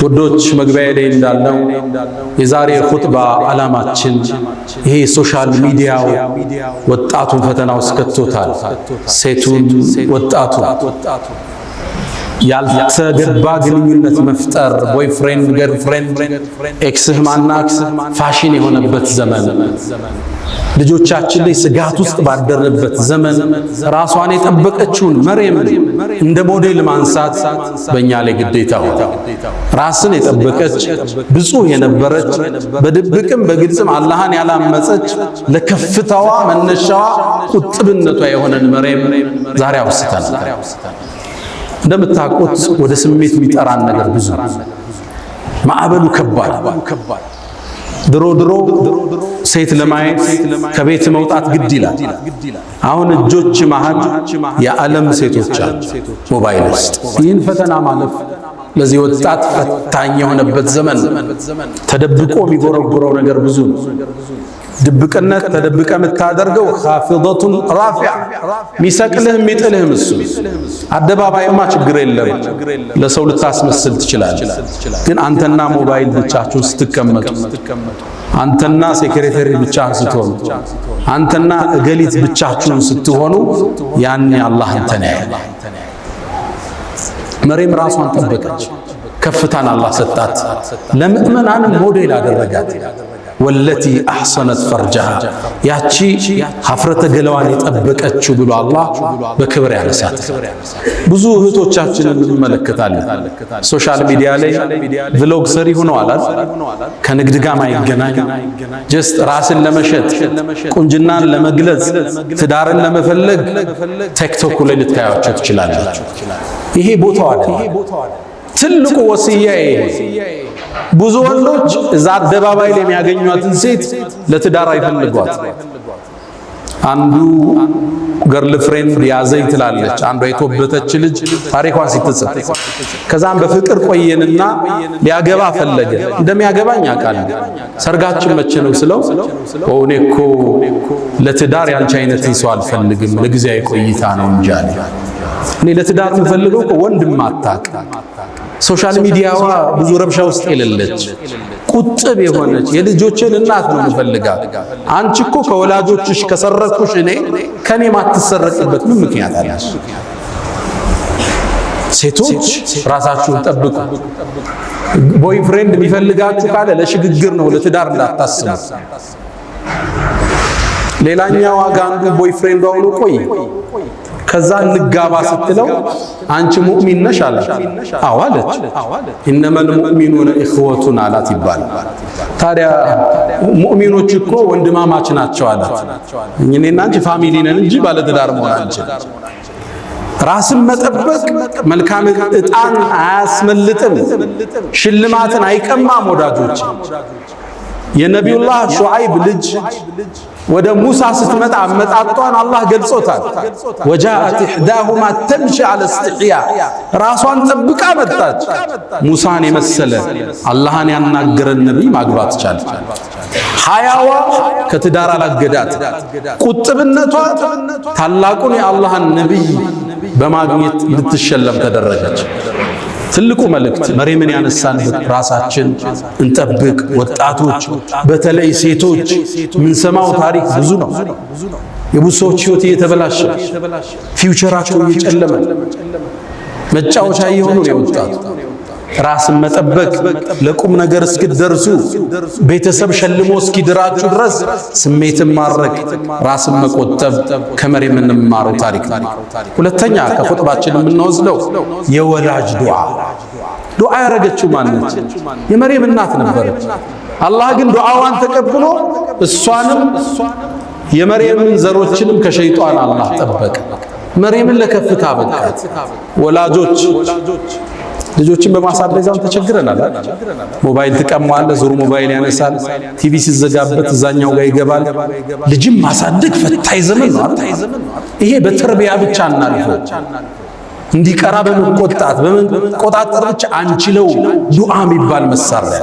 ውዶች መግቢያ ላይ እንዳልነው የዛሬ ኹጥባ ዓላማችን ይሄ social media ው ወጣቱን ፈተና ውስጥ ከቶታል። ሴቱን ወጣቱ ያልተገባ ግንኙነት መፍጠር፣ boyfriend፣ girlfriend፣ ex ህ ማናት ፋሽን የሆነበት ዘመን፣ ልጆቻችን ላይ ስጋት ውስጥ ባደረበት ዘመን ራሷን የጠበቀችውን መርየም እንደ ሞዴል ማንሳት በእኛ ላይ ግዴታ ሆነ። ራስን የጠበቀች ብፁህ የነበረች በድብቅም በግልጽም አላህን ያላመፀች ለከፍታዋ መነሻዋ ቁጥብነቷ የሆነን መርየም ዛሬ አውስተናል። እንደምታውቁት ወደ ስሜት የሚጠራን ነገር ብዙ፣ ማዕበሉ ከባድ። ድሮ ድሮ ሴት ለማየት ከቤት መውጣት ግድ ይላል። አሁን እጆች መሃል የዓለም ሴቶች አሉ ሞባይል ውስጥ። ይህን ፈተና ማለፍ ለዚህ ወጣት ፈታኝ የሆነበት ዘመን ተደብቆ የሚጎረጉረው ነገር ብዙ ነው። ድብቅነት ተደብቀ የምታደርገው خافضة رافعة፣ ሚሰቅልህ የሚጥልህም እሱ። አደባባይማ ችግር የለም ለሰው ልታስመስል ትችላለህ። ግን አንተና ሞባይል ብቻችሁን ስትቀመጡ፣ አንተና secretary ብቻህን ስትሆኑ፣ አንተና እገሊት ብቻችሁን ስትሆኑ፣ ያኔ አላህ አንተን ያያል። መርየም ራሷን ጠበቀች፣ ከፍታን አላህ ሰጣት፣ ለምእመናንም ሞዴል አደረጋት። والتي أحصنت فرجها ያቺ ሀፍረተ ገላዋን የጠበቀችው ብሎ አላህ በክብር ያነሳት። ብዙ እህቶቻችንን እንመለከታለን። Social media ላይ vlog ሰሪ ሆነዋል። ከንግድ ጋር ማይገናኝ just ራስን ለመሸጥ፣ ቁንጅናን ለመግለጽ፣ ትዳርን ለመፈለግ ቲክቶክ ላይ ልታያቸው ትችላላችሁ። ይሄ ቦታው አይደለም። ትልቁ ወስያዬ ብዙ ወንዶች እዛ አደባባይ ላይ የሚያገኟትን ሴት ለትዳር አይፈልጓት። አንዱ girlfriend ያዘኝ ትላለች፣ አንዷ የተወበተች ልጅ ታሪኳን ስትጽፍ። ከዛም በፍቅር ቆየንና ሊያገባ ፈለገ። እንደሚያገባኝ አውቃለሁ። ሰርጋችን መቼ ነው ስለው፣ እኔ እኮ ለትዳር ያንቺ አይነትን ሰው አልፈልግም፣ ለጊዜያዊ ቆይታ ነው እንጂ አለ። እኔ ለትዳር የምፈልገው እኮ ወንድም አታውቅ፣ social media ዋ ብዙ ረብሻ ውስጥ የሌለች፣ ቁጥብ የሆነች የልጆችን እናት ነው የምፈልጋት። አንቺ እኮ ከወላጆችሽ ከሰረኩሽ እኔ ከኔ ማትሰረቅበት ምን ምክንያት አለሽ? ሴቶች ራሳችሁን ጠብቁ። Boyfriend የሚፈልጋችሁ ካለ ለሽግግር ነው፣ ለትዳር እንዳታስቡ። ሌላኛዋ ጋ አንዱ boyfriend ዷ ሆኖ ቆይ ከዛ እንጋባ ስትለው አንቺ ሙእሚን ነሽ አላት። አዎ አለች። إنما المؤمنون إخوة አላት ይባላል። ታዲያ ሙእሚኖች እኮ ወንድማማች ናቸው አላት። እኔና አንቺ family ነን እንጂ ባለትዳር መሆን አንችል። ራስን መጠበቅ መልካም እጣን አያስመልጥም፣ ሽልማትን አይቀማም። ወዳጆች፣ የነቢዩላህ ሹዓይብ ልጅ ወደ ሙሳ ስትመጣ አመጣጧን አላህ ገልጾታል። وجاءت إحداهما تمشي على استحياء ራሷን ጠብቃ መጣች። ሙሳን የመሰለ አላህን ያናገረን ነቢይ ማግባት ቻለች። ሐያዋ ከትዳር አላገዳት። ቁጥብነቷ ታላቁን የአላህን ነቢይ በማግኘት እንድትሸለም ተደረገች። ትልቁ መልእክት መርየምን ያነሳንበት ራሳችን እንጠብቅ። ወጣቶች፣ በተለይ ሴቶች፣ የምንሰማው ታሪክ ብዙ ነው። የብዙ ሰዎች ህይወት እየተበላሸ፣ future ኣቸው እየጨለመ፣ መጫወቻ እየሆኑ ነው የወጣቱ። ራስን መጠበቅ ለቁም ነገር እስክትደርሱ፣ ቤተሰብ ሸልሞ እስኪድራችሁ ድረስ ስሜትን ማድረግ፣ ራስን መቆጠብ ከመርየም የምንማረው ታሪክ ነው። ሁለተኛ ከኹጥባችን የምንወስደው የወላጅ ዱዓ። ዱዓ ያደረገችው ማነች? የመርየም እናት ነበረች። አላህ ግን ዱዓዋን ተቀብሎ እሷንም የመርየምን ዘሮችንም ከሸይጧን አላህ ጠበቀ። መርየምን ለከፍታ አበቃት። ወላጆች ልጆችን በማሳደግ ተቸግረናል። ሞባይል ትቀማዋለህ፣ ዞሮ ሞባይል ያነሳል። ቲቪ ሲዘጋበት እዛኛው ጋር ይገባል። ልጅም ማሳደግ ፈታኝ ዘመን ነው። ይሄ በተርቢያ ብቻ እናልፈው፣ እንዲቀራ በመቆጣት በመቆጣጠር ብቻ አንችለው። ዱዓ የሚባል መሳሪያ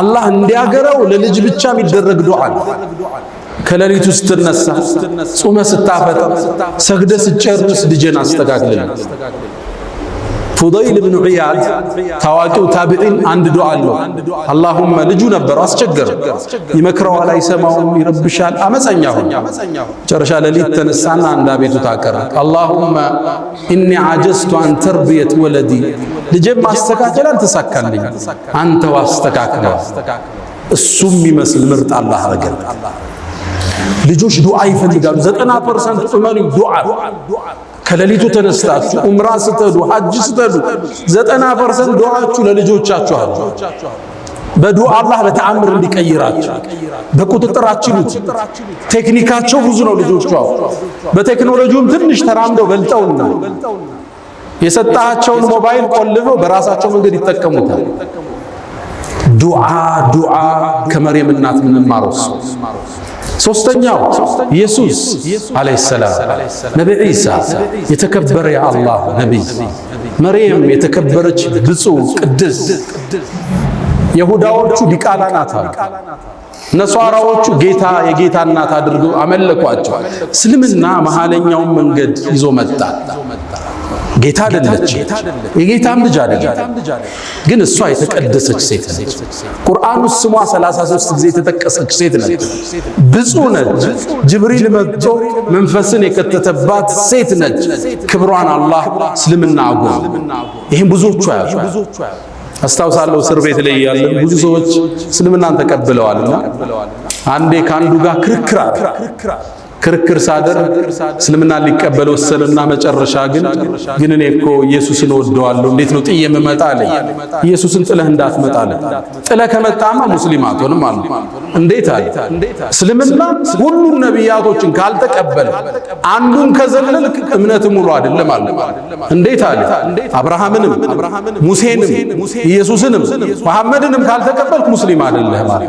አላህ እንዲያገረው ለልጅ ብቻ የሚደረግ ዱዓ ነው። ከሌሊቱ ስትነሳ፣ ጾመ ስታፈጥር፣ ሰግደ ስጨርስ ልጄን አስተካክልልኝ። ፉደይል ብኑ ዒያድ ታዋቂው ታቢዒን አንድ ዱዓ አለው። اللهم ልጁ ነበር አስቸገረ፣ ይመክረዋል፣ አይሰማውም፣ ይረብሻል፣ አመፀኛ ሆነ። መጨረሻ ሌሊት ተነሳና አንድ አቤቱታ አቀረበ። اللهم إني عجزت عن تربية ولدي ልጄን ማስተካከል አልተሳካልኝ፣ አንተው አስተካክለው። እሱም የሚመስል ምርጥ አላህ አረገን። ልጆች ዱዓ ይፈልጋሉ። 90% እመኑ ዱዓ። ከሌሊቱ ተነስታችሁ ኡምራ ስትሄዱ፣ ሐጅ ስትሄዱ 90% ዱዓችሁ ለልጆቻችሁ አለ። በዱዓ አላህ በተአምር እንዲቀይራችሁ በቁጥጥር አችሉት። ቴክኒካቸው ብዙ ነው። ልጆቹ በቴክኖሎጂውም ትንሽ ተራምደው በልጠውና የሰጣቸውን ሞባይል ቆልፈው በራሳቸው መንገድ ይጠቀሙታል። ዱዓ፣ ዱዓ ከመርየም እናት የምንማረው እሱ። ሶስተኛው ኢየሱስ عليه السلام፣ ነቢ ዒሳ የተከበረ የአላህ ነቢይ፣ መርየም የተከበረች ብፁዕ ቅድስት፣ የሁዳዎቹ ዲቃላ ናት አሉ። ነሷራዎቹ ጌታ የጌታ እናት አድርገው አመለኳቸው። እስልምና መሃለኛውን መንገድ ይዞ መጣ። ጌታ አይደለች፣ የጌታም ልጅ አይደለች፣ ግን እሷ የተቀደሰች ሴት ነች። ቁርአን ውስጥ ስሟ 33 ጊዜ የተጠቀሰች ሴት ነች። ብፁዕ ነች። ጅብሪል መጥቶ መንፈስን የከተተባት ሴት ነች። ክብሯን አላህ እስልምና አጎል። ይህም ብዙዎቹ አያውቁም። አስታውሳለሁ እስር ቤት ላይ ያለን ብዙ ሰዎች እስልምናን ተቀብለዋልና አንዴ ከአንዱ ጋር ክርክር ሳደርግ እስልምና ሊቀበል ወሰንና መጨረሻ ግን እኔ እኮ ኢየሱስን እወደዋለሁ፣ እንዴት ነው ጥዬ የምመጣ አለኝ። ኢየሱስን ጥለህ እንዳትመጣ አለ። ጥለህ ከመጣማ ሙስሊም አትሆንም አለ። እንዴት አለ? እስልምና ሁሉም ነቢያቶችን ካልተቀበለ አንዱን ከዘለልክ እምነት ሙሉ አይደለም አለ። እንዴት አለ? አብርሃምንም ሙሴንም ኢየሱስንም መሐመድንም ካልተቀበልክ ሙስሊም አይደለህም አለ።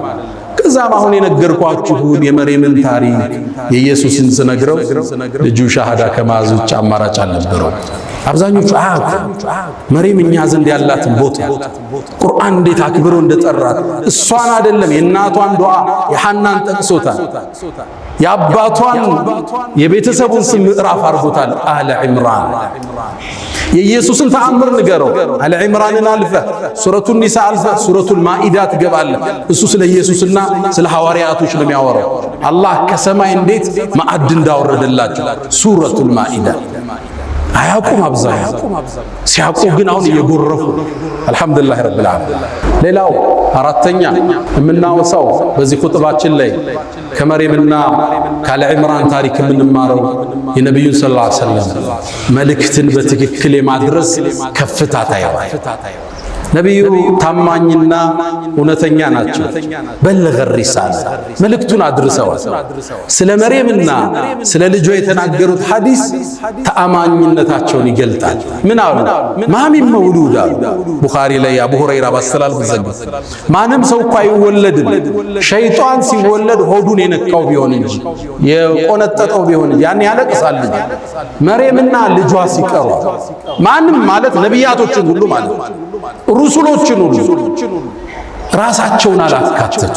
ከዛም አሁን የነገርኳችሁን የመርየምን ታሪክ የኢየሱስን ስነግረው ልጁ ሻሃዳ ከመያዝ ውጭ አማራጭ አልነበረው። አብዛኞቹ አያውቁም መርየም እኛ ዘንድ ያላትን ቦታ፣ ቁርአን እንዴት አክብሮ እንደጠራት። እሷን አይደለም የእናቷን ዱዓ የሐናን ጠቅሶታል። የአባቷን የቤተሰቡን ስም ምዕራፍ አድርጎታል። አለ ዒምራን። የኢየሱስን ተአምር ንገረው። አለ ዒምራንን አልፈ ሱረቱን ኒሳ አልፈ ሱረቱል ማኢዳ ትገባለህ። እሱ ስለ ኢየሱስና ስለ ሐዋርያቶች ነው የሚያወራው። አላህ ከሰማይ እንዴት ማዕድ እንዳወረደላቸው ሱረቱል ማኢዳ አያውቁም። አብዛኛው ሲያውቁ ግን አሁን እየጎረፉ الحمد لله رب العالمين። ሌላው አራተኛ የምናወሳው በዚህ ኹጥባችን ላይ ከመርየምና ከአለ ዒምራን ታሪክ የምንማረው የነቢዩን صلى الله عليه وسلم መልእክትን በትክክል የማድረስ ከፍታ ታየዋል። ነቢዩ ታማኝና እውነተኛ ናቸው። بلغ الرسالة መልእክቱን አድርሰዋል። ስለ መርየምና ስለ ልጇ የተናገሩት ሐዲስ ተአማኝነታቸውን ይገልጣል። ምን አሉ? ما من مولود አሉ። ቡኻሪ ላይ አቡ ሁረይራ ባስተላለፉት ዘገባ ማንም ሰው እኮ አይወለድም ሸይጣን ሲወለድ ሆዱን የነካው ቢሆን እንጂ የቆነጠጠው ቢሆን እንጂ ያን ያለቅሳል ልጅ። መርየምና ልጇ ሲቀሩ ማንም ማለት ነቢያቶችን ሁሉ ማለት ሩሱሎችን ሁሉ ራሳቸውን አላካተቱ።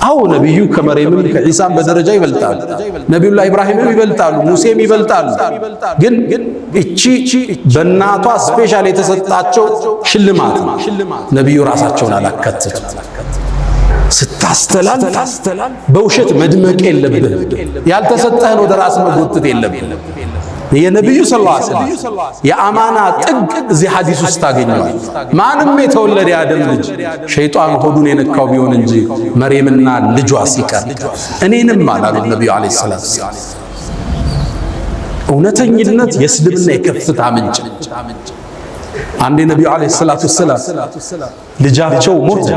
አዎ ነቢዩ ከመርየምም ከዒሳም በደረጃ ይበልጣሉ። ነቢዩላህ ኢብራሂምም ይበልጣሉ፣ ሙሴም ይበልጣሉ። ግን እቺ በእናቷ special የተሰጣቸው ሽልማት ነው። ነቢዩ ራሳቸውን አላካተቱ። ስታስተላልፍ በውሸት መድመቅ የለብህም። ያልተሰጠህን ወደ ራስ መጎተት የለብህም። የነቢዩ صلى الله عليه وسلم የአማና ጥግ እዚህ ሐዲስ ውስጥ ታገኘዋል። ማንም የተወለደ የአደም ልጅ ሸይጣን ሆዱን የነካው ቢሆን እንጂ መርየምና ልጇ ሲቀር እኔንም አላሉ ነቢዩ عليه الصلاة والسلام። እውነተኝነት የእስልምና የከፍታ ምንጭ። አንዴ ነቢዩ عليه الصلاة والسلام ልጃቸው ሞተ።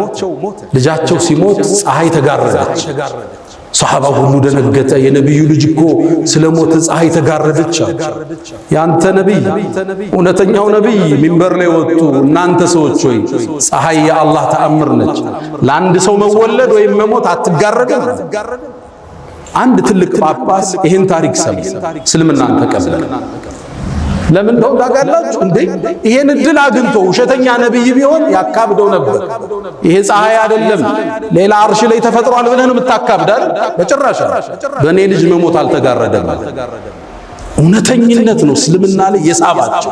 ልጃቸው ሲሞት ፀሐይ ተጋረደች። ሰሓባ ሁሉ ደነገጠ። የነቢዩ ልጅ እኮ ስለሞተ ፀሐይ ተጋረደች። ያንተ ነቢይ እውነተኛው ነቢይ ሚንበር ላይ ወጡ። እናንተ ሰዎች ሆይ ፀሐይ የአላህ ተአምር ነች። ለአንድ ሰው መወለድ ወይም መሞት አትጋረድም። አንድ ትልቅ ጳጳስ ይህን ታሪክ ሰማ፣ እስልምናን ተቀበለ። ለምን እንደሆነ ታውቃላችሁ እንዴ? ይሄን እድል አግኝቶ ውሸተኛ ነብይ ቢሆን ያካብደው ነበር። ይሄ ፀሐይ አይደለም ሌላ አርሽ ላይ ተፈጥሯል ብለህ ነው የምታካብድ አይደል? በጭራሽ በእኔ ልጅ መሞት አልተጋረደም። እውነተኝነት ነው እስልምና ላይ የሳባቸው።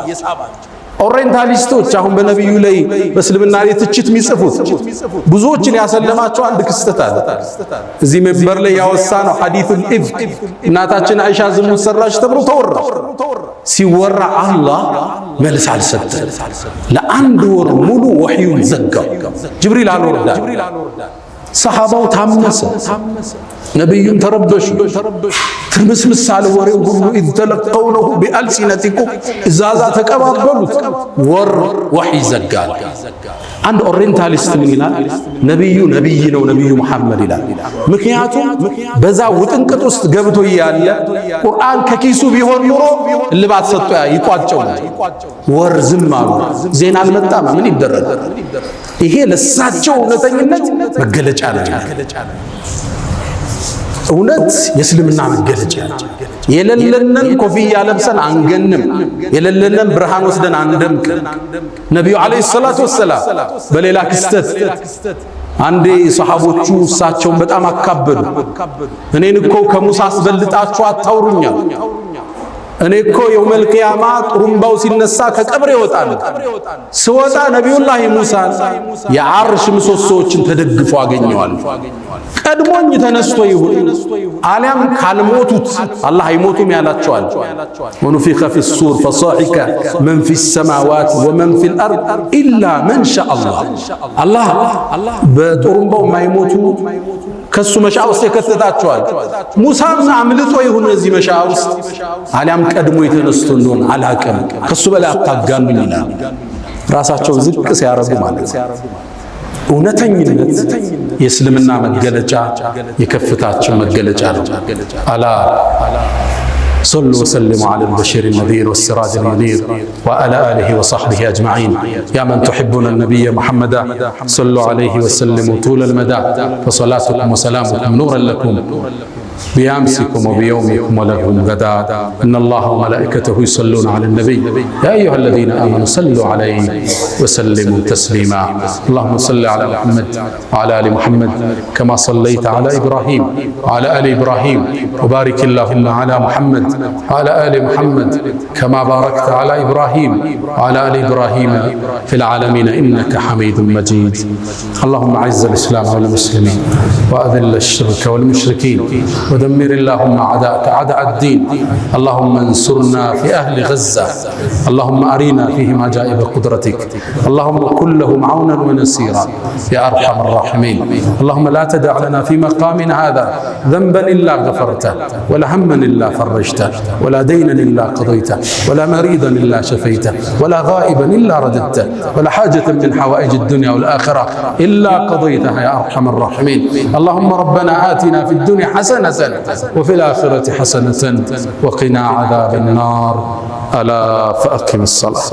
Orientalist ኦች አሁን በነቢዩ ላይ በእስልምና ላይ ትችት የሚጽፉት ብዙዎችን ያሰለማቸው አንድ ክስተት አለ። እዚህ መንበር ላይ ያወሳ ነው حديث الإفك እናታችን አይሻ ዝሙት ሰራች ተብሎ ተወራ። ሲወራ አላህ መልስ አልሰጠም። ለአንድ ወር ሙሉ ወህዩን ዘጋው። ጅብሪል አልወርዳ። ሰሓባው ታመሰ፣ ነቢዩም ተረበሹ። ትርምስምስ አለ ወሬው ሁሉ። إذ تلقونه بألسنتكم እዛዛ ተቀባበሉት። ወር ወሕይ ዘጋል። አንድ Orientalist ምን ይላል? ነቢዩ ነቢይ ነው ነቢዩ መሐመድ ይላል። ምክንያቱም በዛ ውጥንቅጥ ውስጥ ገብቶ እያለ ቁርአን ከኪሱ ቢሆን ኑሮ እልባት ሰጥቶ ይቋጨው። ወር ዝም አሉ። ዜና አልመጣም። ምን ይደረግ? ይሄ ለሳቸው እውነተኝነት መገለጫ ነው። እውነት የእስልምና መገለጫ። የሌለንን ኮፍያ ለብሰን አንገንም። የሌለንን ብርሃን ወስደን አንደምቅ። ነቢዩ عليه الصلاة والسلام በሌላ ክስተት አንዴ ሰሃቦቹ እሳቸውን በጣም አካበዱ። እኔን እኮ ከሙሳ አስበልጣችሁ አታውሩኛል። እኔ እኮ يوم القيامة ጥሩምባው ሲነሳ ከቀብር ይወጣል። ስወጣ ነቢዩላህ ሙሳን የዓርሽ ምሰሶዎችን ተደግፎ አገኘዋል። ቀድሞኝ ተነስቶ ይሁን አሊያም ካልሞቱት አላህ አይሞቱም ያላቸዋል። ونفخ في الصور فصعق من في السماوات ومن في الأرض إلا من شاء الله። አላህ በጥሩምባው የማይሞቱ ከሱ መሻ ውስጥ የከተታቸዋል። ሙሳም አምልጦ ይሁን እዚህ መሻ ውስጥ አሊያም ቀድሞ የተነስቶ እንደሆነ አላቅም፣ ከሱ በላይ አታጋኑኝ ይላል። ራሳቸውን ዝቅ ሲያረጉ ማለት ነው። እውነተኝነት የእስልምና መገለጫ የከፍታችን መገለጫ ነው። አላ صلوا وسلموا على البشير النذير والسراج المنير وعلى آله وصحبه أجمعين. يا من تحبون النبي محمدا صلوا عليه وسلموا طول المدى، فصلاتكم وسلامكم نورا لكم بأمسكم وبيومكم ولكم غدا. إن الله وملائكته يصلون على النبي يا أيها الذين آمنوا صلوا عليه وسلموا تسليما. اللهم صل على محمد وعلى آل محمد كما صليت على إبراهيم وعلى آل إبراهيم، وبارك اللهم على محمد وعلى آل محمد كما باركت على إبراهيم وعلى آل إبراهيم في العالمين إنك حميد مجيد. اللهم أعز الإسلام والمسلمين وأذل الشرك والمشركين ودمر اللهم أعداءك أعداء الدين. اللهم انصرنا في أهل غزة، اللهم أرنا فيهم عجائب قدرتك، اللهم كن لهم عونا ونصيرا يا أرحم الراحمين. اللهم لا تدع لنا في مقامنا هذا ذنبا إلا غفرته، ولا هما إلا فرجته، ولا دينا إلا قضيته، ولا مريضا إلا شفيته، ولا غائبا إلا رددته، ولا حاجة من حوائج الدنيا والآخرة إلا قضيتها يا أرحم الراحمين. اللهم ربنا آتنا في الدنيا حسنة وفي الآخرة حسنة وقنا عذاب النار. ألا فأقم الصلاة.